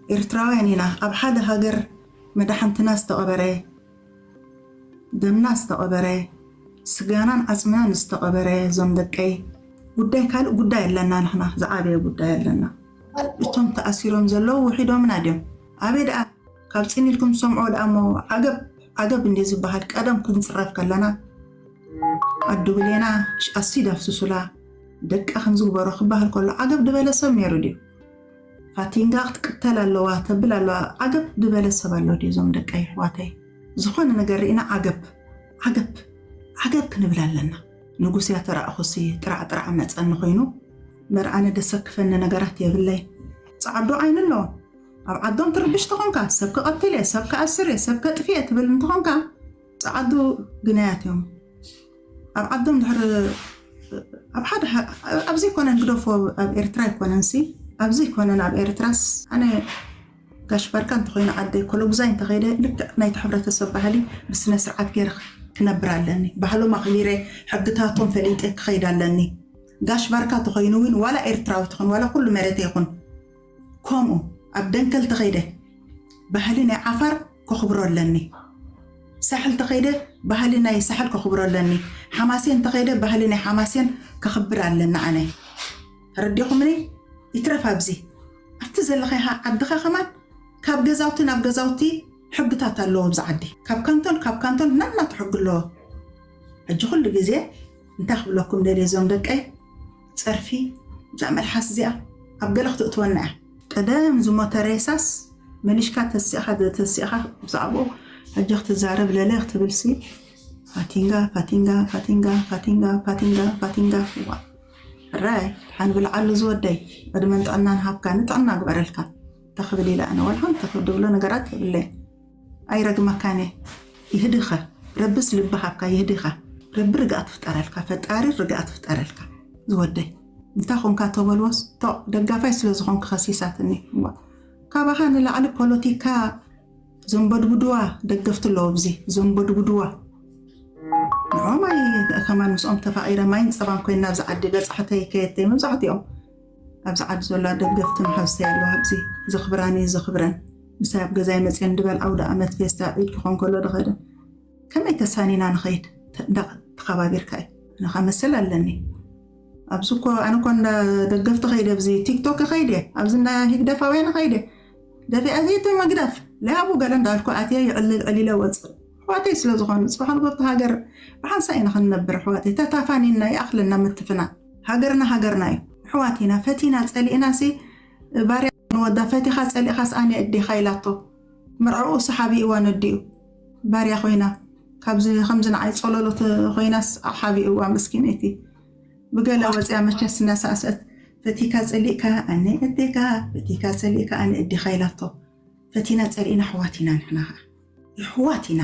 ኤርትራውያን ኢና። ኣብ ሓደ ሃገር መዳሕንትና ዝተቐበረ፣ ደምና ዝተቐበረ፣ ስጋናን ዓጽምናን ዝተቐበረ፣ እዞም ደቀይ፣ ጉዳይ፣ ካልእ ጉዳይ ኣለና፣ ንሕና ዝዓበየ ጉዳይ ኣለና። እቶም ተኣሲሮም ዘለዉ ውሒዶምና ድዮም? ኣበይ ደኣ? ካብ ጽን ኢልኩም ዝሰምዖ ደኣ እሞ፣ ዓገብ ዓገብ እንድዩ ዝበሃል። ቀደም ክንጽረፍ ከለና፣ ኣዱ ብሌና ኣሲድ ኣፍስሱላ፣ ደቃ ከምዚ ግበሮ ክበሃል ከሎ፣ ዓገብ ድበለ ሰብ ነይሩ ድዩ? ፋቲንጋ ክትቅተል ኣለዋ፣ ተብል ኣለዋ። ዓገብ ድበለ ሰብ ኣሎ ድዩ? እዞም ደቀይ ኣሕዋተይ፣ ዝኾነ ነገር ርኢና ዓገብ፣ ዓገብ፣ ዓገብ ክንብል ኣለና። ንጉስ እያ ተራእኹሲ፣ ጥራዕ ጥራዕ መጸኒ ኮይኑ፣ መርኣነ ደሰክፈኒ ነገራት የብለይ። ጸዓዱ ዓይኒ ኣለዎም። ኣብ ዓዶም ትርብሽ ተኾንካ፣ ሰብ ክቐትል እየ፣ ሰብ ክኣስር እየ፣ ሰብ ከጥፍእ እየ ትብል እንተኾንካ፣ ጸዓዱ ግናያት እዮም። ኣብ ዓዶም ድሕሪ፣ ኣብ ሓደ ሃ-፣ ኣብዚ ኣይኮነን ግደፎ፣ ኣብ ኤርትራ ኣይኮነን ሲ፣ ኣብዚ ኣይኮነን፣ ኣብ ኤርትራስ ኣነ ጋሽ ባርካ እንተኾይኑ ዓደይ ኮሎጉዛይ እንተኸይደ ልክዕ ናይቲ ሕብረተሰብ ባህሊ ብስነ ስርዓት ገይረ ክነብር ኣለኒ። ባህሎም ኣኽቢረ ሕግታቶም ፈሊጠ ክኸይድ ኣለኒ። ጋሽ ባርካ ተኾይኑ እውን ዋላ ኤርትራዊ ትኹን ዋላ ኩሉ መሬተ ይኹን ከምኡ ኣብ ደንከል ተኸይደ ባህሊ ናይ ዓፋር ከኽብሮ ኣለኒ። ሳሕል ተኸይደ ባህሊ ናይ ሳሕል ከኽብሮ ኣለኒ። ሓማሴን ተኸይደ ባህሊ ናይ ሓማሴን ከኽብር ኣለኒ ኣነ። ተረዲኹምኒ? ይትረፍ ኣብዚ ኣብቲ ዘለኻዮ ዓድኻ ከማን ካብ ገዛውቲ ናብ ገዛውቲ ሕግታት ኣለዎ ኣብዚ ዓዲ። ካብ ካንቶን ካብ ካንቶን ናናቱ ሕጊ ኣለዎ። ሕጂ ኩሉ ግዜ እንታይ ክብለኩም ደልየ እዞም ደቀይ፣ ጸርፊ እዛ መልሓስ እዚኣ ኣብ ገለ ክትእትወና እያ። ቀደም ዝሞተ ሬሳስ መሊሽካ ተሲእኻ ተሲእኻ ብዛዕባኡ ሕጂ ክትዛረብ ለለ ክትብልሲ ፋቲንጋ ፋቲንጋ ፋቲንጋ ፋቲንጋ ፋቲንጋ ፋቲንጋ ዋ ሕራይ ሓን ብልዓሉ ዝወደይ ዕድመን ጥዕናን ሃብካ ንጥዕና ግበረልካ ተኽብል ኢለ ኣነ ወላ ሓንቲ ክድብሎ ነገራት የብለይ። ኣይረግመካን እየ። ይህድኻ። ረብስ ልቢ ሃብካ ይህድኻ። ረቢ ርግኣት ፍጠረልካ። ፈጣሪ ርግኣት ፍጠረልካ። ዝወደይ። እንታይ ኾንካ ተበልዎስ? ቶ ደጋፋይ ስለ ዝኾንክ ከሲሳትኒ። እዋ። ካባኻ ንላዕሊ ፖለቲካ ዘንበድብድዋ ደገፍቲ ኣለዎ ኣብዚ። ዘንበድብድዋ። ንዖም ኣይ ከማን ምስኦም ተፋቒረ ማይን ጸባን ኮይና ኣብዚ ዓዲ በጻሕተይ ከየተይ መብዛሕትኦም ኣብዚ ዓዲ ዘሎ ደገፍትን ሓውሰይ ኣለዋ ኣብዚ ዘኽብራኒ ዘኽብረን ምሳይ ኣብ ገዛይ መፅየን ድበል ኣውደ ኣመት ፌስታ ዒድ ክኾን ከሎ ድኸደ ከመይ ተሳኒና ንኸይድ ተኻባቢርካ እዩ ንኻ መሰል ኣለኒ ኣብዚ እኮ ኣነ እኮ እንዳ ደገፍቲ ኸይደ ኣብዚ ቲክቶክ ኸይደ ኣብዚ እንዳ ሂግደፋውያን ኸይደ ደፊኣ ዘይተ መግደፍ ለያቡ ገለ እንዳልኩ ኣትየ ይዕልል ዕሊለ ወፅእ ኣሕዋተይ ስለ ዝኾኑ፣ ጽባሕ ንጎ ኣብታ ሃገር ብሓንሳእ ኢና ክንነብር ኣሕዋተይ። ተታፋኒና ይኣኽለና ምትፍናን። ሃገርና ሃገርና እዩ። ኣሕዋት ኢና፣ ፈቲና ጸሊእና ሲ ባርያ ንወዳ ፈቲኻ ጸሊእኻስ ኣነ እዴኻ ኢላቶ። መርዓኡ ሲ ሓቢእዋ ነዲኡ። ባርያ ኮይና፣ ካብዚ ከምዚ ንዓይ ጸለሎት ኮይናስ ሓቢእዋ ምስኪነይቲ። ብገለ ወጽያ መቸስ እናሳእሰት፣ ፈቲካ ጸሊእካ ኣነ እዴካ፣ ፈቲካ ጸሊእካ ኣነ እዴኻ ኢላቶ። ፈቲና ጸሊእና ኣሕዋት ኢና ንሕና ኸኣ። ኣሕዋት ኢና።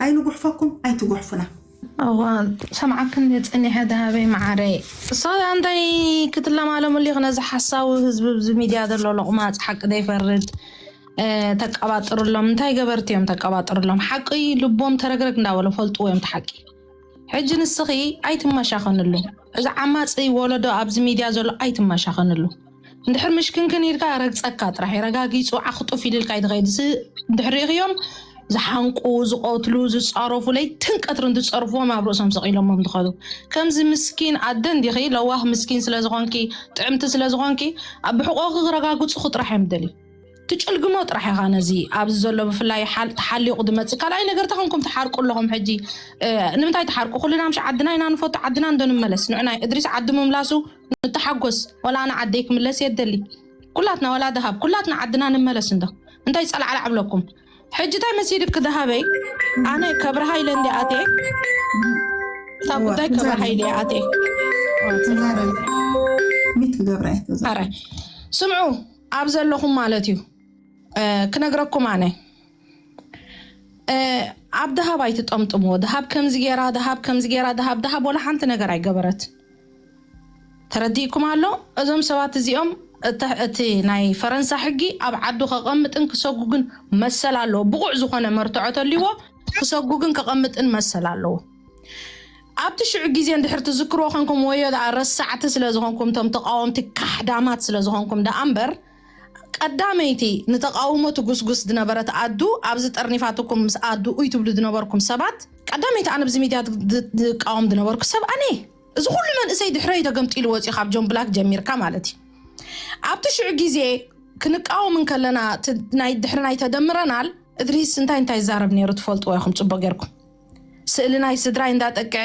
ኣይንጉሕፈኩም፣ ኣይትጉሕፉና። እዋ ሰምዓክን እየ ጸኒሐ ደሃበይ መዓረይ። እሳ እንታይ ክትለማለምሉ ኢኺ ነዚ ሓሳዊ ህዝቢ ኣብዚ ሚድያ ዘሎ ሎቕማጽ ሓቂ ዘይፈርድ እ፣ ተቀባጥርሎም እንታይ ገበርቲ እዮም ተቀባጥርሎም ሓቂ ልቦም ተረግረግ እንዳበሉ ፈልጥዎ እዮም እቲ ሓቂ ሕጂ ንስኺ ኣይትመሻኸንሉ እዚ ዓማፂ ወለዶ ኣብዚ ሚድያ ዘሎ ኣይትመሻኸንሉ እንድሕር ምሽክንክን ኢልካ ረግፀካ ጥራሕ እዩ ረጋጊፁ ዓኽጡፍ ኢልልካ እዩ ዝኸይድ እዚ እንድሕር ሪእኽዮም ዝሓንቁ ዝቐትሉ ዝፃረፉ ለይትን ቀትርን ዝፀርፍዎም ኣብ ርእሶም ሰቒሎሞም ዝኸዱ ከምዚ ምስኪን ኣደ እንዲኺ ለዋህ ምስኪን ስለ ዝኾንኪ ጥዕምቲ ስለ ዝኾንኪ ኣብ ብሕቆኺ ክረጋግፁኺ ጥራሕ እዮም ደልዩ ትጭልግሞ ጥራሕ ኢኻ ነዚ ኣብዚ ዘሎ ብፍላይ ሓል- ተሓሊቑ ዝመፅእ ካልኣይ ነገር ተኾንኩም ትሓርቁ ኣለኹም ሕጂ እ፣ ንምንታይ ትሓርቁ ኩልና ምሽ ዓድና ኢና ንፈቱ ዓድና እንዶ ንመለስ ንዑናይ እድሪስ ዓዲ ምምላሱ ንተሓጎስ ወላ ኣነ ዓደይ ክምለስ የደሊ ኩላትና ወላ ደሃብ ኩላትና ዓድና ንመለስ እንዶ እንታይ ፀላዕላዕ ብለኩም ሕጂ እንታይ መሲልክ ደሃበይ ኣነ ከብርሃ ኢለ እንዲ ኣትየ እታ ጉዳይ ከብርሃ ኢለ ኣትየ ሚት ክገብራ እየ ተዛ ኣረ ስምዑ ኣብ ዘለኹም ማለት እዩ እ፣ ክነግረኩም ኣነ እ፣ ኣብ ደሃብ ኣይትጠምጥምዎ ደሃብ ከምዚ ገይራ ደሃብ ከምዚ ገይራ ደሃብ ደሃብ ወላ ሓንቲ ነገር ኣይገበረት ተረዲእኩም ኣሎ እዞም ሰባት እዚኦም እተ- እቲ ናይ ፈረንሳ ሕጊ ኣብ ዓዱ ከቐምጥን ክሰጉግን መሰል ኣለዎ ብቑዕ ዝኾነ መርትዖ ተልዎ ክሰጉግን ከቐምጥን መሰል ኣለዎ ኣብቲ ሽዑ ግዜ እንድሕር ትዝክርዎ ኮንኩም ወዮ ደኣ ረሳዕቲ ስለ ዝኾንኩም እቶም ተቃወምቲ ካሕዳማት ስለ ዝኾንኩም ደኣ እምበር ቀዳመይቲ ንተቓውሞ ትጉስጉስ ዝነበረት ኣዱ፣ ኣብዚ ጠርኒፋትኩም ምስ ኣዱ ኡይ ትብሉ ዝነበርኩም ሰባት፣ ቀዳመይቲ ኣነ ኣብዚ ሚድያ ድ- ድ- ዝቃወም ዝነበርኩ ሰብ ኣነ። እዚ ኩሉ መንእሰይ ድሕረይ ተገምጢሉ ወፂኡ ካብ ጆን ብላክ ጀሚርካ ማለት እዩ። ኣብቲ ሽዑ ግዜ ክንቃወም እንከለና እቲ ናይ ድሕሪ ናይ ተደምረናል እድሪስ እንታይ እንታይ ይዛረብ ነይሩ ትፈልጥዎ ኢኹም ፅቡቅ ጌርኩም። ስእሊ ናይ ስድራይ እንዳጠቅዐ፣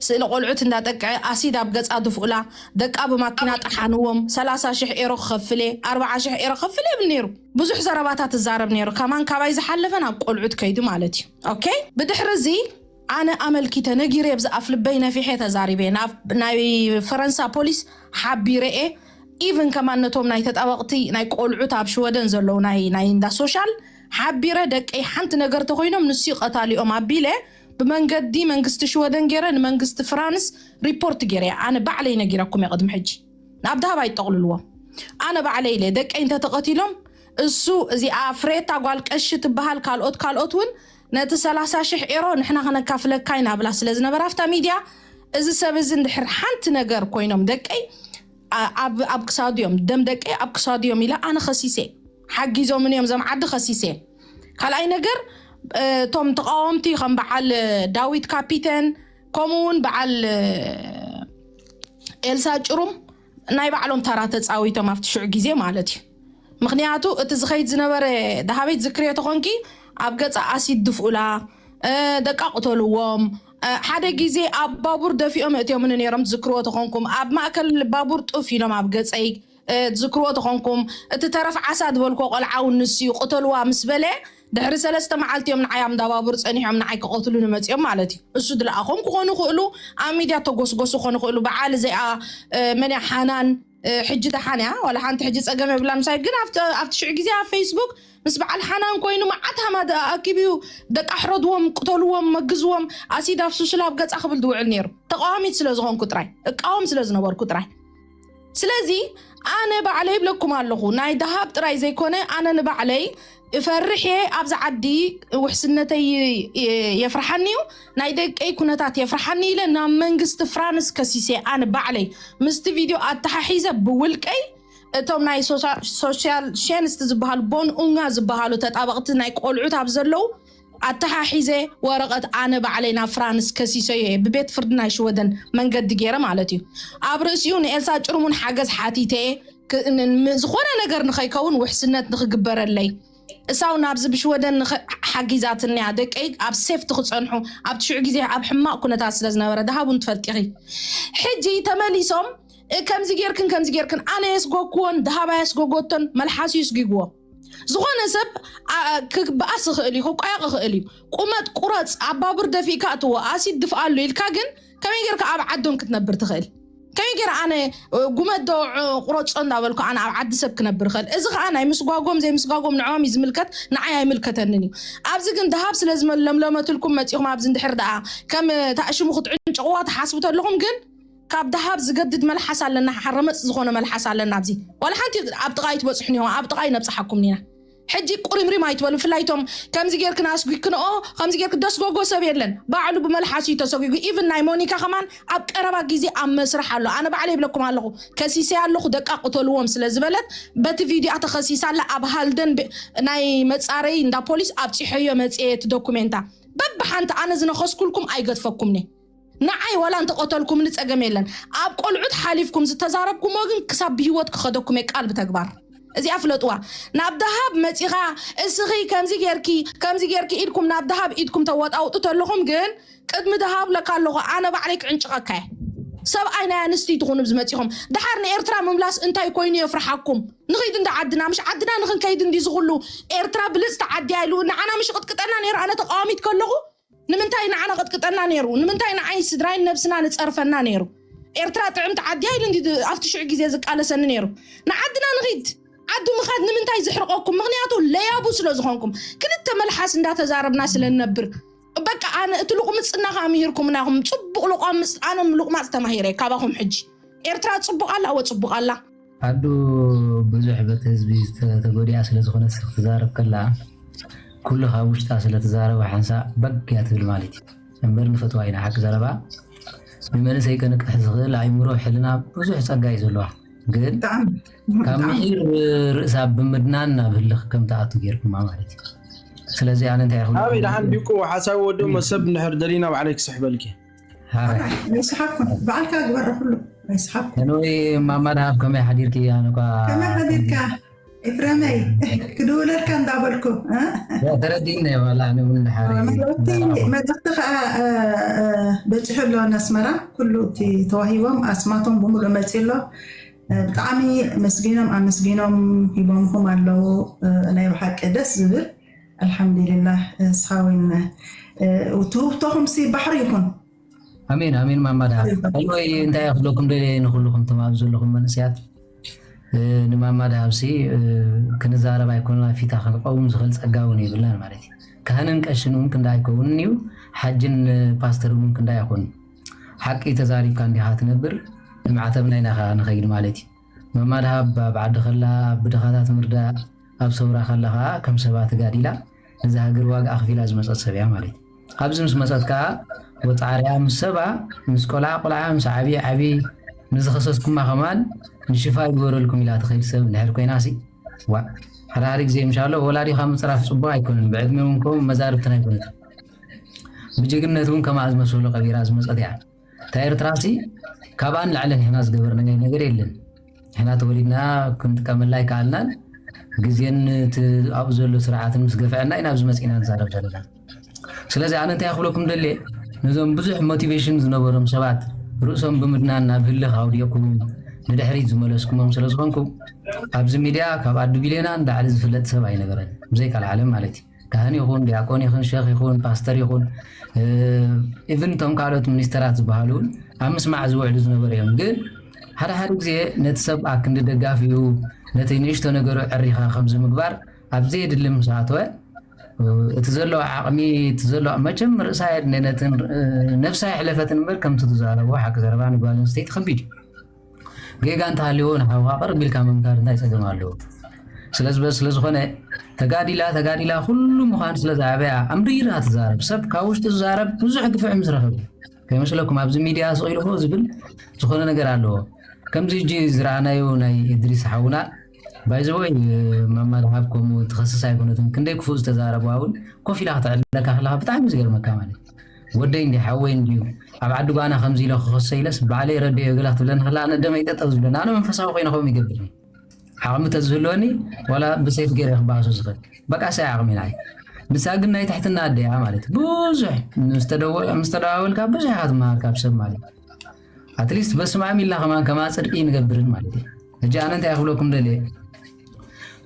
ስእሊ ቆልዑት እንዳጠቅዐ ኣሲድ ኣብ ገፃ ድፍኡላ፣ ደቃ ብማኪና ጠሓንዎም። ሰላሳ ሽሕ ኤሮ ክኸፍል እየ፣ ኣርባዓ ሽሕ ኤሮ ክኸፍል እየ ይብል ነይሩ። ብዙሕ ዘረባታት ትዛረብ ነይሩ። ከማን ካባይ ዝሓለፈ ናብ ቆልዑት ከይዱ ማለት እዩ። ኦኬ፣ ብድሕሪ እዚ ኣነ ኣመልኪተ ነጊረ፣ ብዚ ኣፍ ልበይ ነፊሐ ተዛሪበ። ናብ ናይ ፈረንሳ ፖሊስ ሓቢረ እየ። ኢቭን ከማን ነቶም ናይ ተጣበቕቲ ናይ ቆልዑት ኣብ ሽወደን ዘለዉ ናይ ናይ እንዳ ሶሻል ሓቢረ፣ ደቀይ ሓንቲ ነገር ተኮይኖም ንሱ ቀታሊኦም ኣቢለ ብመንገዲ መንግስቲ ሽወደን ገይረ ንመንግስቲ ፍራንስ ሪፖርት ገይረ እየ። ኣነ ባዕለይ ነጊረኩም እየ ቅድሚ ሕጂ። ናብ ዳሃብ ኣይጠቕልልዎም። ኣነ ባዕለይ ኢለ ደቀይ እንተተቐቲሎም እሱ እዚኣ ፍሬታ ጓል ቀሺ ትበሃል ካልኦት ካልኦት እውን ነቲ ሰላሳ ሽሕ ኤሮ ንሕና ከነካፍለካ ኢና ብላ ስለ ዝነበረ ኣብታ ሚድያ እዚ ሰብ እዚ እንድሕር ሓንቲ ነገር ኮይኖም ደቀይ ኣ- ኣብ ኣብ ክሳዱ እዮም ደም ደቀይ ኣብ ክሳዱ እዮም ኢለ ኣነ ከሲሰ ሓጊዞምን እዮም ዘም ዓዲ ከሲሰ። ካልኣይ ነገር እ፣ እቶም ተቃወምቲ ከም በዓል እ፣ ዳዊት ካፒተን ከምኡ እውን በዓል እ፣ ኤልሳ ጭሩም ናይ ባዕሎም ተራ ተፃዊቶም ኣብቲ ሽዑ ግዜ ማለት እዩ። ምክንያቱ እቲ ዝኸይድ ዝነበረ ዳሃበይ ዝክርዮ ተኾንኪ ኣብ ገፃ ኣሲድ ድፍኡላ እ፣ ደቃ ቅተልዎም እ፣ ሓደ ግዜ ኣብ ባቡር ደፊኦም እእትዮምን ነይሮም ትዝክርዎ ተኾንኩም ኣብ ማእከል ባቡር ጡፍ ኢሎም ኣብ ገፀይ እ፣ ትዝክርዎ ተኾንኩም እቲ ተረፍ ዓሳ ዝበልኮ ቆልዓ እውን ንሱ እዩ ቅተልዋ ምስ በለ ድሕሪ ሰለስተ መዓልቲ እዮም ንዓይ ኣብ እንዳ ባቡር ፀኒሖም ንዓይ ክቐትሉ ንመፅኦም ማለት እዩ። እሱ ድለኣኾም ክኾኑ ይኽእሉ ኣብ ሚድያ ተጎስጎሱ ክኾኑ ይኽእሉ በዓል እዚኣ እ፣ መን እያ ሓናን እ፣ ሕጂ ደሓን እያ ዋላ ሓንቲ ሕጂ ፀገም የብላን ምሳይ ግን ኣብቲ ኣብቲ ሽዑ ግዜ ኣብ ፌስቡክ ምስ በዓል ሓናን ኮይኑ መዓት ሃማ ኣኪቡ እዩ ደቂ ኣሕረድዎም ቅተልዎም መግዝዎም ኣሲድ ኣፍስሱላ ኣብ ገፃ ክብል ዝውዕል ነይሩ። ተቃዋሚት ስለ ዝኾንኩ ጥራይ እቃወም ስለ ዝነበርኩ ጥራይ። ስለዚ ኣነ ባዕለይ ይብለኩም ኣለኹ ናይ ደሃብ ጥራይ ዘይኮነ ኣነ ንባዕለይ እፈርሕ እየ ኣብዚ ዓዲ ውሕስነተይ የፍርሓኒ እዩ ናይ ደቀይ ኩነታት የፍርሓኒ ኢለ ናብ መንግስቲ ፍራንስ ከሲሰ ኣነ ባዕለይ ምስቲ ቪድዮ ኣተሓሒዘ ብውልቀይ እቶም ናይ ሶሻል ሸንስት ዝበሃሉ ቦን ኡንጋ ዝበሃሉ ተጣበቕቲ ናይ ቆልዑት ኣብ ዘለዉ ኣተሓሒዘ ወረቐት ኣነ ባዕለይ ናብ ፍራንስ ከሲሰዮ እየ ብቤት ፍርዲ ናይ ሽወደን መንገዲ ገይረ ማለት እዩ ኣብ ርእሲኡ ንኤልሳ ጭርሙን ሓገዝ ሓቲተ እየ ዝኾነ ነገር ንኸይከውን ውሕስነት ንኽግበረለይ እሳው ናብዚ ብሽወደን ሓጊዛትንያ ደቀይ ኣብ ሴፍቲ ክፀንሑ ኣብቲ ሽዑ ግዜ ኣብ ሕማቕ ኩነታት ስለ ዝነበረ ደሃቡን ትፈልጢኺ ሕጂ ተመሊሶም ከምዚ ጌርክን ከምዚ ጌርክን ኣነ የስጎክዎን ደሃባ የስጎጎቶን መልሓሱ ይስጊግዎ ዝኾነ ሰብ ክበኣስ ይኽእል እዩ ክቋየቕ ይኽእል እዩ ቁመት ቁረፅ ኣብ ባቡር ደፊእካ እትዎ ኣሲድ ድፍኣሉ ኢልካ ግን ከመይ ጌርካ ኣብ ዓዶም ክትነብር ትኽእል ከመይ ገይረ ኣነ ጉመዶ ቁረጾ እንዳበልኩ ኣነ ኣብ ዓዲ ሰብ ክነብር ኽእል እዚ ከዓ ናይ ምስጓጎም ዘይምስጓጎም ንዕኦም እዩ ዝምልከት ንዓይ ኣይምልከተንን እዩ ኣብዚ ግን ደሃብ ስለ ዝለምለመትልኩም መፂኹም ኣብዚ እንድሕር ደኣ ከም ታእሽሙ ክትዕንጭቕዋ ትሓስቡ ተለኹም ግን ካብ ደሃብ ዝገድድ መልሓስ ኣለና ሓረመፅ ዝኾነ መልሓስ ኣለና ኣብዚ ዋላ ሓንቲ ኣብ ጥቓይ ትበፅሑን ኢኹም ኣብ ጥቓይ ነብፅሓኩም ኢና ሕጂ ቁሪምሪም ኣይትበሉ ብፍላይ ቶም ከምዚ ጌርክን ኣስጒክንኦ ከምዚ ጌርክ ደስጎጎ ሰብ የለን ባዕሉ ብመልሓስ እዩ ተሰጒጉ ኢቭን ናይ ሞኒካ ከማን ኣብ ቀረባ ግዜ ኣብ መስርሕ ኣሎ ኣነ ባዕለ ይብለኩም ኣለኹ ከሲሰያ ኣለኹ ደቃ ቅተልዎም ስለ ዝበለት በቲ ቪድዮ ተኸሲሳ ኣላ ኣብ ሃልደን ናይ መጻረይ እንዳ ፖሊስ ኣብፂሐዮ መፅየ እቲ ዶኩሜንታ በብሓንቲ ኣነ ዝነኸስኩልኩም ኣይገድፈኩምኒ ንዓይ ዋላ እንተቐተልኩምኒ ጸገም የለን ኣብ ቆልዑት ሓሊፍኩም ዝተዛረብኩሞ ግን ክሳብ ብህይወት ክኸደኩም እየ ቃል ብተግባር እዚኣ ፍለጥዋ ናብ ደሃብ መጺኻ እስኺ ከምዚ ጌርኪ ከምዚ ጌርኪ ኢድኩም ናብ ደሃብ ኢድኩም ተወጣውጡ ተለኹም ግን ቅድሚ ደሃብ ለካ ኣለኹ ኣነ ባዕለይ ክዕንጭቐካ እየ ሰብኣይ ናይ ኣንስትይቲ ትኹኑ ዝመጺኹም ደሓር ንኤርትራ ምምላስ እንታይ ኮይኑ የፍርሓኩም ንኺድ እንዳ ዓድና ምሽ ዓድና ንኽንከይድ እንዲ ዝኹሉ ኤርትራ ብልጽቲ ዓድያ ኢሉ ንዓና ምሽ ቅጥቅጠና ነይሩ ኣነ ተቃዋሚት ከለኹ ንምንታይ ንዓና ቅጥቅጠና ነይሩ ንምንታይ ንዓይ ስድራይን ነብስና ንፀርፈና ነይሩ ኤርትራ ጥዕምቲ ዓድያ ኢሉ እንዲ ኣብቲ ሽዑ ግዜ ዝቃለሰኒ ነይሩ ንዓድና ንኺድ ዓዱ ምኻድ ንምንታይ ዝሕርቀኩም ምክንያቱ ለያቡ ስለ ዝኾንኩም ክልተ መልሓስ እንዳተዛረብና ስለ ንነብር በቃ ኣነ እቲ ሉቁምፅና ከዓ ምሂርኩምና ኢኹም ፅቡቅ ሉቃምፅ ኣነ ሉቁማፅ ተማሂረ ካባኹም ሕጂ ኤርትራ ፅቡቅ ኣላ ወ ፅቡቅ ኣላ ኣዱ ብዙሕ በቲ ህዝቢ ተጎዲኣ ስለ ዝኾነት ክትዛረብ ከላ ኩሉ ካብ ውሽጣ ስለ ትዛረበ ሓንሳእ በግ እያ ትብል ማለት እዩ እምበር ንፈትዋ ኢና ሓቂ ዘረባ ንመንእሰይ ከንቅሕ ዝኽእል ኣእምሮ ሕልና ብዙሕ ጸጋ እዩ ዘለዋ ግን ካብ ምሒር ርእሳ ብምድናን ናብ ህልኽ ከም ትኣቱ ጌርኩማ ማለት እዩ። ስለዚ ኣነ እንታይ ይኽእል ኣበይ ደሓን ዲቁ ሓሳብ ወዲ እሞ ሰብ እንድሕር ደሊና ባዕለይ ክስሕበልኪ። ሓራይ ኣይስሓብኩን፣ በዓልካ ግበረ ኩሉ ኣይስሓብኩን። ወይ ማማ ደሃብ ከመይ ሓዲርኪ? ኣነ እኳ ከመይ ሓዲርካ ኤፍረመይ? ክድውለልካ እንዳበልኩ እ? ተረዲእኒ ዋላ ኣነ እውን ሓራይ መልእኽቲ መልእኽቲ ከዓ እ፣ እ፣ በፂሑ ኣሎ ናስመራ። ኩሉ እቲ ተዋሂቦም ኣስማቶም ብምሉእ መፂ ኣሎ። እ፣ ብጣዕሚ መስጊኖም ኣመስጊኖም ሂቦምኹም ኣለዉ። እ፣ ናይ ብሓቂ ደስ ዝብል ኣልሓምዱሊላህ። እ፣ ስኻ እውን እ፣ ትህብቶኹም ሲ ባሕሪ ይኹን። ኣሜን ኣሜን። ማማ ደሃብ ወይ እንታይ ክብለኩም ደልየ ንኩልኩም ተማብ ዘለኹም መንእስያት እ፣ ንማማ ደሃብሲ እ፣ ክንዛረብ ኣይኮነና ፊታ ክንቀውም ዝኽእል ጸጋ እውን የብልናን ማለት እዩ። ካህንን ቀሽን እውን ክንዳ ኣይከውንን እዩ። ሓጅን ፓስተር እውን ክንዳ ኣይኮኑን። ሓቂ ተዛሪብካ እንዲኻ ትነብር። ንማዕተብና ኢና ኸዓ ንኸይድ ማለት እዩ። ማማ ደሃብ ኣብ ዓዲ ከላ ኣብ ብድኻታት ምርዳእ ኣብ ሰውራ ከላ ኸዓ ከም ሰባ ተጋዲላ ነዛ ሃገር ዋጋ ኣኽፊላ ዝመጸት ሰብ እያ ማለት እዩ። ኣብዚ ምስ መጸት ከኣ ወጻዕርያ ምስ ሰባ ምስ ቆልዓ ቆልዓ ምስ ዓብዪ ዓብዪ ንዝኸሰስኩማ ከማን ንሽፋ ይግበረልኩም ኢላ ትኸይድ ሰብ እንድሕር ኮይናሲ ዋ ሓደ ሓደ ግዜ ምሻሎ ወላዲኻ ምፅራፍ ፅቡቅ ኣይኮነን። ብዕድመ እውን ከምኡ መዛርብትን ኣይኮነት። ብጅግነት እውን ከማኣ ዝመሰሉ ቀቢራ ዝመፀት እያ። እታ ኤርትራሲ ካብኣ ንላዕሊ ንሕና ዝገበርናዮ ነገር የለን። ንሕና ተወሊድና ክንጥቀመላ ኣይከኣልናን። ግዜን እቲ ኣብኡ ዘሎ ስርዓትን ምስ ገፍዐና ኢና ኣብዚ መፂና ንዛረብ ዘለና። ስለዚ ኣነ እንታይ ክብለኩም ደልየ ነዞም ብዙሕ ሞቲቬሽን ዝነበሮም ሰባት ርእሶም ብምድናን ናብ ህልኽ ኣውዲቕኩሞም ንድሕሪት ዝመለስኩሞም ስለ ዝኾንኩም ኣብዚ ሚድያ ካብ ኣዱ ቢሌና ንላዕሊ ዝፍለጥ ሰብ ኣይነበረን ብዘይ ካልዓለም ማለት እዩ። ካህን ይኹን ዲያቆን ይኹን ሸኽ ይኹን ፓስተር ይኹን ኢቭን እቶም ካልኦት ሚኒስተራት ዝበሃሉ እውን ኣብ ምስማዕ ዝውዕሉ ዝነበሩ እዮም። ግን ሓደ ሓደ ግዜ ነቲ ሰብ ኣክንዲ ደጋፊኡ ነቲ ንእሽቶ ነገሩ ዕሪኻ ከምዚ ምግባር ኣብ ዘየድሊ ምስ ኣተወ እቲ ዘሎ ዓቕሚ እቲ ዘሎ መቸም ርእሳ የድነ ነትን ነብሳ የሕለፈትን እምበር ከምቲ ትዛረቦ ሓቂ ዘረባ ንጓል ኣንስተይቲ ከቢድ እዩ። ጌጋ እንተሃልዎ ንሓውኻ ቅርብ ኢልካ ምምካር እንታይ ፀገም ኣለዎ? ስለዚ በዚ ስለዝኾነ ተጋዲላ ተጋዲላ ኩሉ ምዃን ስለዝኣበያ ኣምሪራ ትዛረብ። ሰብ ካብ ውሽጡ ዝዛረብ ብዙሕ ግፍዒ ምስ ረኸበ ከይመስለኩም ኣብዚ ሚድያ ስቕ ኢሉ ዝብል ዝኾነ ነገር ኣለዎ። ከምዚ ሕጂ ዝረኣናዮ ናይ እድሪስ ሓውና ባይዘወይ ማማ ደሃብ ከምኡ ትኸስስ ኣይኮነትን ክንደይ ክፉእ ዝተዛረብዋ እውን ኮፍ ኢላ ከተዕልለካ ከለካ ብጣዕሚ ዝገርመካ ማለት ወደይ እንዲ ሓወይ እንዲዩ ኣብ ዓዲ ጓና ከምዚ ኢለ ክኸሶ ኢለስ ባዕለይ ረድዮ ገላ ክትብለኒ ከላ ኣነ ደመይ ጠጠው ዝብለኒ ኣነ መንፈሳዊ ኮይነ ከምኡ ይገብርኒ ዓቕሚ ተዝህልወኒ ዋላ ብሰይፍ ገይረ ክበኣሶ ዝኽእል በቃ ሳይ ዓቕሚ ንዓይ ንሳ ግን ናይ ትሕትና ኣደያ ማለት ብዙሕ ምስ ተደዋወልካ ብዙሕ ኢኻ ትመሃር ካብ ሰብ ማለት ኣትሊስት በስማም ኢልና ከማን ከማ ፅድቂ ንገብርን ማለት እዩ። ሕጂ ኣነ እንታይ ክብለኩም ደልየ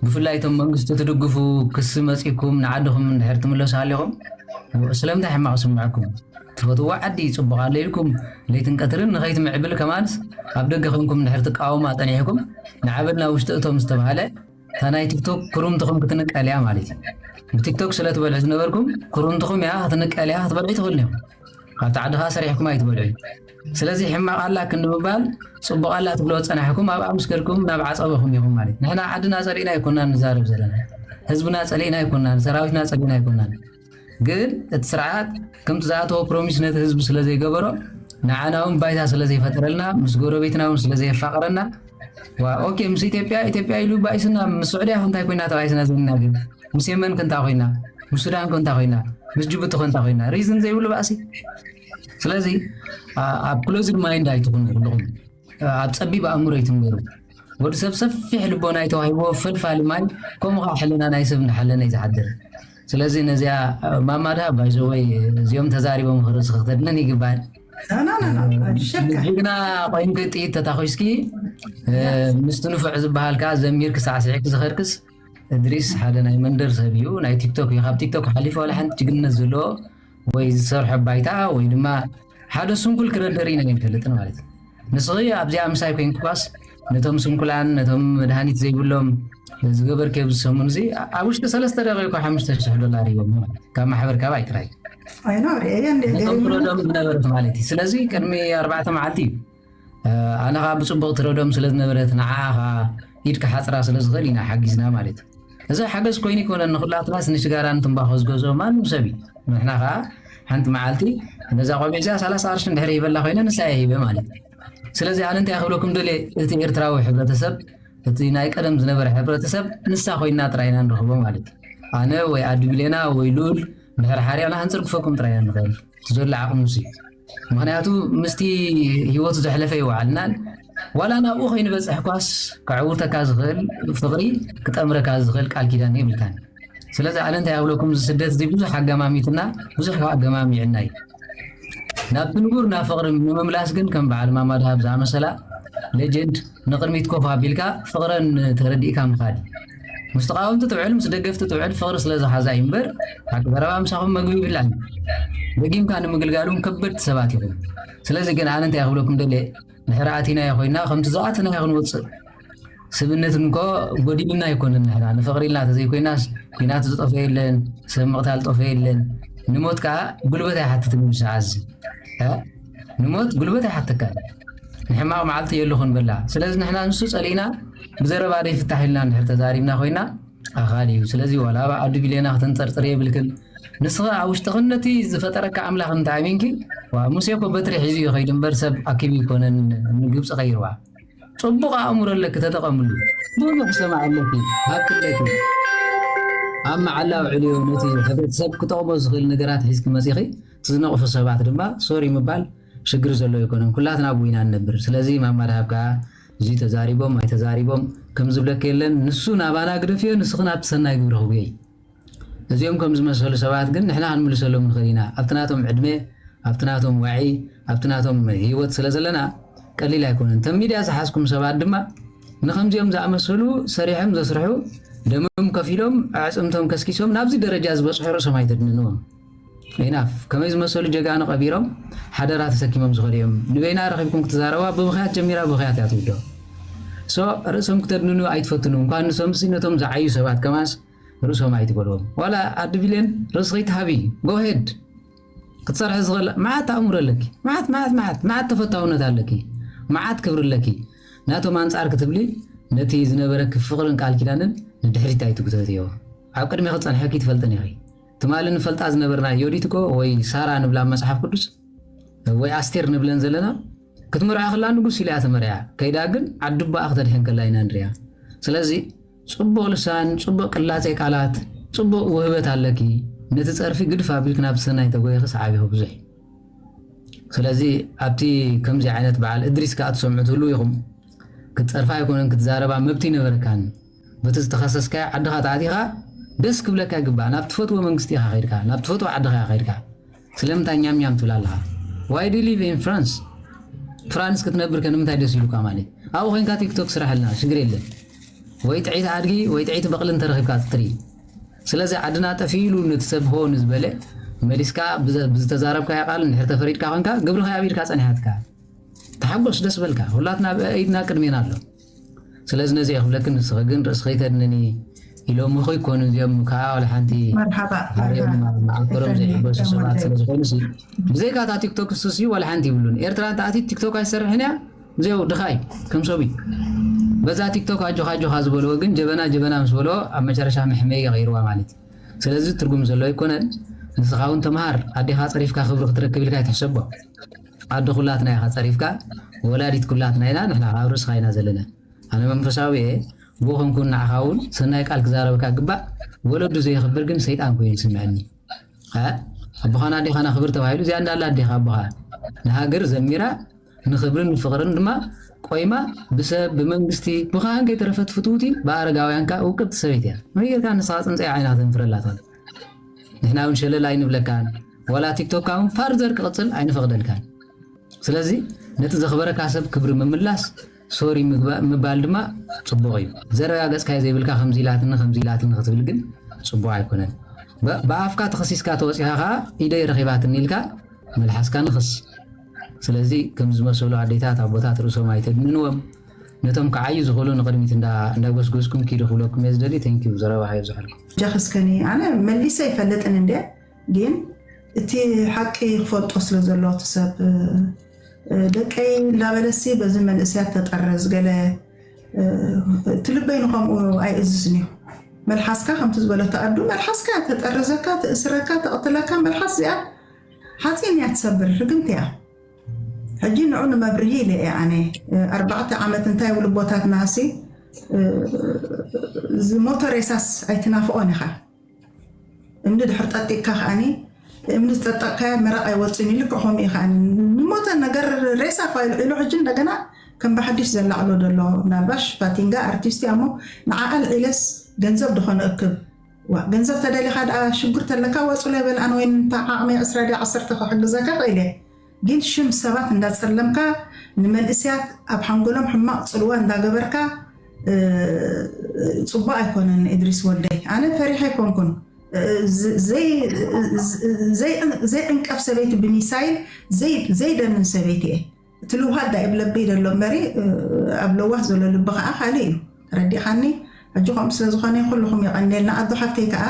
ብፍላይ እቶም መንግስቲ ትድግፉ ክሲ መፂኩም ንዓድኹም እንድሕር ትምለሱ ሃሊኹም ስለምንታይ ሕማቕ ስምዐኩም? ትፈትዎ ዓዲ ፅቡቕ ኣሎ ኢልኩም ለይትን ቀትርን ንኸይትምዕብል ከማንስ ኣብ ደገ ኮንኩም እንድሕር ትቃወሙ ኣፀኒሕኩም ንዓበድና ውሽጢ እቶም ዝተባሃለ እታ ናይ ቲክቶክ ክሩምትኹም ክትንቀል እያ ማለት እዩ። ብቲክቶክ ስለ ትበልዑ ዝነበርኩም ክሩምትኹም እያ ክትንቀል እያ ክትበልዑ ትኽእሉ እዮም። ኣብቲ ዓድኻ ሰሪሕኩም ኣይትበልዑ እዩ። ስለዚ ሕማቕ ኣላ ክንዲ ምባል ፅቡቕ ኣላ ትብሎ ፀናሕኩም ኣብኣ ምስ ከድኩም ናብ ዓፀበኹም ኢኹም ማለት እዩ። ንሕና ዓድና ፀሊእና ኣይኮናን ንዛረብ ዘለና ህዝብና ፀሊእና ኣይኮናን ሰራዊትና ፀሊእና ኣይኮናን ግን እቲ ስርዓት ከምቲ ዝኣተዎ ፕሮሚስ ነቲ ህዝቢ ስለ ዘይገበሮ ንዓና እውን ባይታ ስለ ዘይፈጠረልና ምስ ጎረቤትና እውን ስለ ዘየፋቕረና ዋ ኦኬ ምስ ኢትዮጵያ ኢትዮጵያ ኢሉ ባኢስና ምስ ስዑድያ ክንታይ ኮይና ተባኢስና ዘለና ግን ምስ የመን ክንታ ኮይና ምስ ሱዳን ክንታ ኮይና ምስ ጅቡቲ ክንታ ኮይና ሪዝን ዘይብሉ ባእሲ ስለዚ ኣብ ክሎዝድ ማይንድ ኣይትኹኑ ኩልኹም ኣብ ፀቢብ ኣእምሮ ኣይትንበሩ ወዲ ሰብ ሰፊሕ ልቦና ኣይተዋሂቦ ፈልፋሊ ማይ ከምኡ ከዓ ሕልና ናይ ሰብ እንዳሓለነ እዩ ዝሓድር ስለዚ ነዚኣ ማማ ድሃ ባይዘወይ እዚኦም ተዛሪቦም ክርእስ ክክተድነን ይግባል ጅግና ኮይንኪ ጥይት ተታኺስኪ ምስቲ ንፉዕ ዝበሃል ከዓ ዘሚርኪ ሳዕስዒ ክዝኸርክስ እድሪስ ሓደ ናይ መንደር ሰብ እዩ ናይ ቲክቶክ እዩ ካብ ቲክቶክ ሓሊፉ ዋላ ሓንቲ ጅግንነት ዘለዎ ወይ ዝሰርሖ ባይታ ወይ ድማ ሓደ ስንኩል ክረደር ኢና ይንፈልጥን ማለት እዩ ንስኺ ኣብዚኣ ምሳይ ኮይንክኳስ ነቶም ስንኩላን ነቶም መድሃኒት ዘይብሎም ዝገበርክዮ ኣብዚ ሰሙን እዚ ኣብ ውሽጢ ሰለስተ ደቂቆ ሓሙሽተ ሽሕ ዶላር ሂቦም ማለት ካብ ማሕበር ካብ ኣይትራይ ኣይኖር እየ እንደ ነቶም ትረዶም ዝነበረት ማለት እዩ ስለዚ ቅድሚ ኣርባዕተ መዓልቲ እዩ ኣነ ከዓ ብፅቡቅ ትረዶም ስለ ዝነበረት ንዓዓ ከዓ ኢድ ክሓፅራ ስለ ዝኽእል ኢና ሓጊዝና ማለት እዩ እዚ ሓገዝ ኮይኑ ይኮነን ንኩላትናስ ንሽጋራን ትንባኾ ዝገዝኦ ማንም ሰብ እዩ ንሕና ከዓ ሓንቲ መዓልቲ ነዛ ቆቢዕ እዚኣ ሰላሳ ቅርሺ እንድሕር ሂበላ ኮይነ ንሳ እየ ሂበ ማለት እዩ ስለዚ ኣነ እንታይ ክብለኩም ደልየ፣ እቲ ኤርትራዊ ሕብረተሰብ፣ እቲ ናይ ቀደም ዝነበረ ሕብረተሰብ ንሳ ኮይና ጥራይ ኢና ንረኽቦ ማለት እዩ። ኣነ ወይ ኣዲ ብሌና ወይ ልኡል ድሕሪ ሓርያ ንክንጽርግፈኩም ጥራይ ኢና ንኽእል። እቲ ዘሎ ዓቕሚ ንሱ እዩ። ምኽንያቱ ምስቲ ህይወቱ ዘሕለፈ ይወዓልናን ዋላ ናብኡ ከይንበጽሕ ኳስ ከዕውተካ ዝኽእል ፍቕሪ ክጠምረካ ዝኽእል ቃል ኪዳን የብልካን። ስለዚ ኣነ እንታይ ኣብለኩም፣ እዚ ስደት እዚ ብዙሕ ኣገማሚትና፣ ብዙሕ ኣገማሚዕና እዩ። ናብቲ ንቡር ናብ ፍቕሪ ንምምላስ ግን ከም በዓል ማማ ድሃብ ዝኣመሰላ ሌጀንድ ንቕድሚት ኮፍ ኣቢልካ ፍቕረን ተረዲእካ ምኻድ እዩ። ምስ ተቓወምቲ ትውዕል፣ ምስ ደገፍቲ ትውዕል ፍቕሪ ስለ ዝሓዛ እዩ እምበር፣ ሓቂ ዘረባ ምሳኹም መግቢ ይብላዕ እዩ። ደጊምካ ንምግልጋል እውን ከበድቲ ሰባት ኢኹም። ስለዚ ግን ኣነ እንታይ ክብለኩም ደልየ፣ ድሕሪ ኣቲናዮ ኮይና ከምቲ ዝኣተናዮ ክንወፅእ። ስብነት እንኮ ጎዲሉና ኣይኮነን። ንሕና ንፍቕሪ ኢልና ተዘይኮይናስ፣ ኩናት ዝጠፈ የለን፣ ሰብ ምቕታል ጠፈ የለን። ንሞት ከዓ ጉልበት ኣይሓትትን እዩ ሰዓት እዚ። እ? ንሞት ጉልበት ኣይሓተካን። ንሕማቕ መዓልቲ የሉ ክንበላ። ስለዚ ንሕና ንሱ ጸሊእና ብዘረባ ደይፍታሕ ኢልና እንድሕር ተዛሪብና ኮይና ኣኻል እዩ። ስለዚ ዋላ ኣብ ኣዱ ቢሌና ክተንጸርጽር የብልክን። ንስኻ ኣብ ውሽጥኽን ነቲ ዝፈጠረካ ኣምላኽ እንተ ኣሚንኪ፣ ዋ፣ ሙሴ እኮ በትሪ ሒዙ እዩ ከይዱ እምበር ሰብ ኣኪቡ ኣይኮነን ንግብፂ ቀይርዋ። ጽቡቕ ኣእምሮ ኣለኪ፣ ተጠቐምሉ። ብዙሕ ሰማዕ ኣለኪ፣ ሃብቲ ኣለኪ። ኣብ መዓላ ውዕልዮ ነቲ ሕብረተሰብ ክጠቕሞ ዝኽእል ነገራት ሒዝኪ መጺኺ፣ ዝነቕፉ ሰባት ድማ ሶሪ ምባል ሽግር ዘሎ ኣይኮነን። ኩላትና ኣብኡ ኢና ንነብር። ስለዚ ማማ ደሃብ ከኣ እዚ ተዛሪቦም ኣይተዛሪቦም ከም ዝብለኪ የለን። ንሱ ናባና ግደፍዮ፣ ንስኺ ናብቲ ሰናይ ግብሪ ክጉየይ። እዚኦም ከም ዝመሰሉ ሰባት ግን ንሕና ክንምልሰሎም ንኽእል ኢና። ኣብቲ ናቶም ዕድመ፣ ኣብቲ ናቶም ዋዒ፣ ኣብቲ ናቶም ህይወት ስለ ዘለና ቀሊል ኣይኮነን። እቶም ሚድያ ዝሓዝኩም ሰባት ድማ ንኸምዚኦም ዝኣመሰሉ ሰሪሖም ዘስርሑ፣ ደሞም ከፊሎም፣ ኣዕፅምቶም ከስኪሶም ናብዚ ደረጃ ዝበፅሑ ርእሶም ኣይተድንንዎም። ኢናፍ ከመይ ዝመሰሉ ጀጋኑ ቀቢሮም ሓደራ ተሰኪሞም ዝኸዱ እዮም። ንበይና ረኺብኩም ክትዛረባ ብብኽያት ጀሚራ ብብኽያት እያ ትውዶ። ሶ ርእሶም ክተድንኑ ኣይትፈትኑ። እንኳን ንሶምሲ ነቶም ዝዓዩ ሰባት ከማስ ርእሶም ኣይትበልዎም። ዋላ ኣዲ ቢሌን ርእስኺ ትሃቢ፣ ጎሄድ ክትሰርሒ ዝኽእል መዓት ኣእምሮ ኣለኪ። መዓት መዓት መዓት መዓት ተፈታውነት ኣለኪ። መዓት ክብሪ ኣለኪ። ናቶም ኣንጻር ክትብሊ ነቲ ዝነበረኪ ፍቕርን ቃል ኪዳንን ንድሕሪት ኣይትጉተትዮ። ኣብ ቅድሜኺ ጸንሐኪ ትፈልጥን ኢኺ። ትማሊ ንፈልጣ ዝነበርና ዮዲት እኮ ወይ ሳራ ንብላ ኣብ መጽሓፍ ቅዱስ ወይ ኣስቴር ንብለን ዘለና ክትምርዖ ከላ ንጉስ ኢላ እያ ተመርዓ። ከይዳ ግን ዓዲ ኣቦኣ ክተድሕን ከላ ኢና ንሪኣ። ስለዚ ጽቡቕ ልሳን፣ ጽቡቕ ቅላጼ ቃላት፣ ጽቡቕ ውህበት ኣለኪ። ነቲ ጸርፊ ግድፍ ኣቢልኪ ናብ ሰናይ ተጎይኺ ሰዓቢኺ ብዙሕ እዩ። ስለዚ ኣብቲ ከምዚ ዓይነት በዓል እድሪስ ከኣ ትሰምዑ ትህልዉ ኢኹም። ክትጸርፋ ኣይኮነን ክትዛረባ መብት ይነበረካን። በቲ ዝተኸሰስካዮ ዓድኻ ተኣቲኻ ደስ ክብለካ ይግባእ። ናብ ትፈትዎ መንግስቲ ኢኻ ከይድካ፣ ናብ ትፈትዎ ዓድኻ ኢኻ ከይድካ። ስለምንታይ ኛም ኛም ትብል ኣለኻ? Why do you live in France? ፍራንስ ክትነብር ከ ንምንታይ ደስ ኢሉካ ማለት? ኣብኡ ኮይንካ ቲክቶክ ስራሐልና፣ ሽግር የለን። ወይ ጥዒት ኣድጊ ወይ ጥዒት በቕሊ እንተረኺብካ ትትሪ። ስለዚ ዓድና ጠፊኡ ኢሉ ነቲ ሰብ ሆ ንዝበለ መሊስካ ብዘ-፣ ብዝተዛረብካዮ ቃል እንድሕር ተፈሪድካ ኮንካ ግብርኻ ኣብ ኢድካ ጸኒሓትካ። ተሓጎስ፣ ደስ በልካ። ሁላትና ኣብ ኢድና ቅድሜና ኣሎ። ስለዚ ነዚ እየ ክብለክን ንስኺ ግን ርእስኺ ተድንኒ ኢሎምኺ ይኮኑ እዚኦም ከዓ ዋላ ሓንቲ መርሓባ፣ ሓርዮም መርሓባ። መዓኮሮም ዘይሕበሱ ሰባት ስለ ዝኾኑ ሲ ብዘይካ እታ ቲክቶክ እሱሲ ዋላ ሓንቲ ይብሉን። ኤርትራ እንተ ኣትዩ ቲክቶክ ኣይሰርሕን እያ። እዚው ድኻይ ከም ሰብ እዩ። በዛ ቲክቶክ ኣጆኻ ኣጆኻ ዝበልዎ ግን ጀበና ጀበና ምስ በልዎ ኣብ መጨረሻ መሕመይ ይቐይርዋ ማለት እዩ። ስለዚ ትርጉም ዘለዎ ኣይኮነን። ንስኻ እውን ተምሃር። ኣዴኻ ጸሪፍካ ክብሪ ክትረክብ ኢልካ ኣይትሕሰቦ። ኣደ ኩላትና ኢኻ ጸሪፍካ፣ ወላዲት ኩላትና ኢና፣ ንሕና ኣብ ርእስኻ ኢና ዘለና። ኣነ መንፈሳዊ እየ፣ ብኡ ኮንኩን ንዓኻ እውን ሰናይ ቃል ክዛረበካ ግባእ። ወለዱ ዘየኽብር ግን ሰይጣን ኮይኑ ይስምዐኒ። እ? ኣቦኻን ኣዴኻን ኣኽብር ተባሂሉ እዚኣ እንዳላ ኣዴኻ ኣቦኻ ንሃገር ዘሚራ ንኽብርን ንፍቕርን ድማ ቆይማ ብሰብ ብመንግስቲ ብኻህን ከይተረፈት ፍትውቲ ብኣረጋውያን ከኣ ውቅብቲ ሰበይቲ እያ። መይ ጌርካ ንስኻ ጽንፀይ ዓይና ተንፍረላ ትኽእል? ንሕና እውን ሸለል ኣይንብለካን። ዋላ ቲክቶክካ እውን ፋርዘር ክቕጽል ኣይንፈቕደልካን። ስለዚ ነቲ ዘኽበረካ ሰብ ክብሪ ምምላስ ሶሪ ምግባ-፣ ምባል ድማ ጽቡቕ እዩ። ዘረጋገጽካዮ ዘይብልካ ከምዚ ኢላትኒ ከምዚ ኢላትኒ ክትብል ግን ጽቡቕ ኣይኮነን። ብ-፣ ብኣፍካ ተኸሲስካ ተወጺኻ ከኣ ኢደይ ረኺባትኒ ኢልካ መልሓስካ ንኽስ። ስለዚ ከም ዝመሰሉ ኣዴታት ኣቦታት ርእሶም ኣይተድንንዎም። ነቶም ክዓዩ ዝኽእሉ ንቕድሚት እንዳ-፣ እንዳጎስጎስኩም ኪዱ ክብለኩም እየ ዝደሊ። Thank you፣ ዘረባ ከየብዝሐልኩም። ጃኽስከኒ ኣነ መሊሰ ኣይፈልጥን እንደ ግን እቲ ሓቂ ክፈልጦ ስለ ዘሎ እቲ ሰብ፣ እ፣ ደቀይ እንዳበለሲ በዚ መንእሰያት ተጠርዝ ገለ፣ እ፣ እቲ ልበይ ንኸምኡ ኣይእዝዝን እዩ። መልሓስካ ከምቲ ዝበለቶ ኣዱ መልሓስካ ተጠርዘካ፣ ትእስረካ፣ ተቕትለካ። መልሓስ እዚኣ ሓፂን እያ ትሰብር፣ ርግምቲ እያ። ሕጂ ንዑ ንመብርሂ ኢለ እየ ኣነ። ኣርባዕተ ዓመት እንታይ ይብሉ ኣቦታትና ሲ፣ ዝሞተ ሬሳስ ኣይትናፍቖን ኢኻ። እምኒ ድሕር ጠጢቕካ ከኣኒ፣ እምኒ ዝጠጠቕካዮ መረቕ ኣይወፅን እዩ። ልክዕ ከምኡ እዩ ከኣኒ። ዝሞተ ነገር ሬሳ እኳ ኢሉ ሕጂ እንደገና ከም ብሓድሽ ዘላዕሎ ዘሎ። ምናልባሽ ፋቲንጋ ኣርቲስት እያ እሞ ንዓኣ ልዒለስ ገንዘብ ድኾነ እክብ። ዋ፣ ገንዘብ ተደሊኻ ደኣ ሽጉር ተለካ ወፁ ለበል ኣነ ወይ እንታ ዓቕመይ ዕስራ ድያ ዓሰርተ ክሕግዘካ ክእል እየ። ግን ሽም ሰባት እንዳፀለምካ ንመንእሰያት ኣብ ሓንጎሎም ሕማቕ ፅልዋ እንዳገበርካ፣ እ፣ ፅቡቅ ኣይኮነን። እድሪስ ወደይ፣ ኣነ ፈሪሐ ኣይኮንኩን። እ፣ ዝ- ዘይ- ዝ- ዘይ- ዘይዕንቀፍ ሰበይቲ ብሚሳይል ዘይ- ዘይደንን ሰበይቲ እየ። እቲ ልውሃት ዳ ይብለብይ ዘሎ እምበሪ፣ እ፣ ኣብ ለዋህ ዘሎ ልቢ ከዓ ካልእ እዩ። ተረዲኻኒ? ሕጂ ከምኡ ስለ ዝኾነ ኩልኹም የቐንየልና። ኣዶ ሓፍተይ ከዓ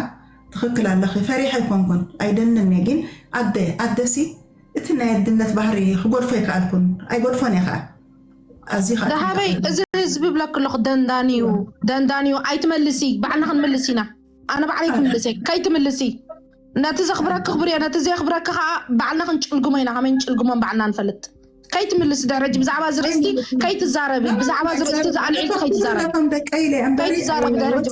ትኽክል ኣለኺ። ፈሪሐ ኣይኮንኩን፣ ኣይደንን እየ። ግን ኣደ ኣደሲ እቲ ናይ ኣድነት ባህሪ ክጎድፎ ይከኣልኩን ኣይጎድፎን እየ ከዓ። ኣዚኻ ደሃበይ፣ እዚ ህዝቢ ብለክ ኣለኹ ደንዳንዩ፣ ደንዳንዩ። ኣይትመልሲ፣ ባዕልና ክንምልስ ኢና። ኣነ ባዕለይ ክምልስ እየ። ከይትምልሲ፣ ነቲ ዘኽብረኪ ክብር እየ፣ ነቲ ዘየኽብረኪ ከዓ ባዕልና ክንጭልግሞ ኢና። ከመይ ንጭልግሞም ባዕልና ንፈልጥ። ከይትምልሲ፣ ደረጅ ብዛዕባ ዝርእስቲ ከይትዛረቢ፣ ብዛዕባ ዝርእስቲ ዝኣልዒልቲ ከይትዛረቢ፣ ደቀ ኢለ እምበሪ ከይትዛረቢ ደረጅ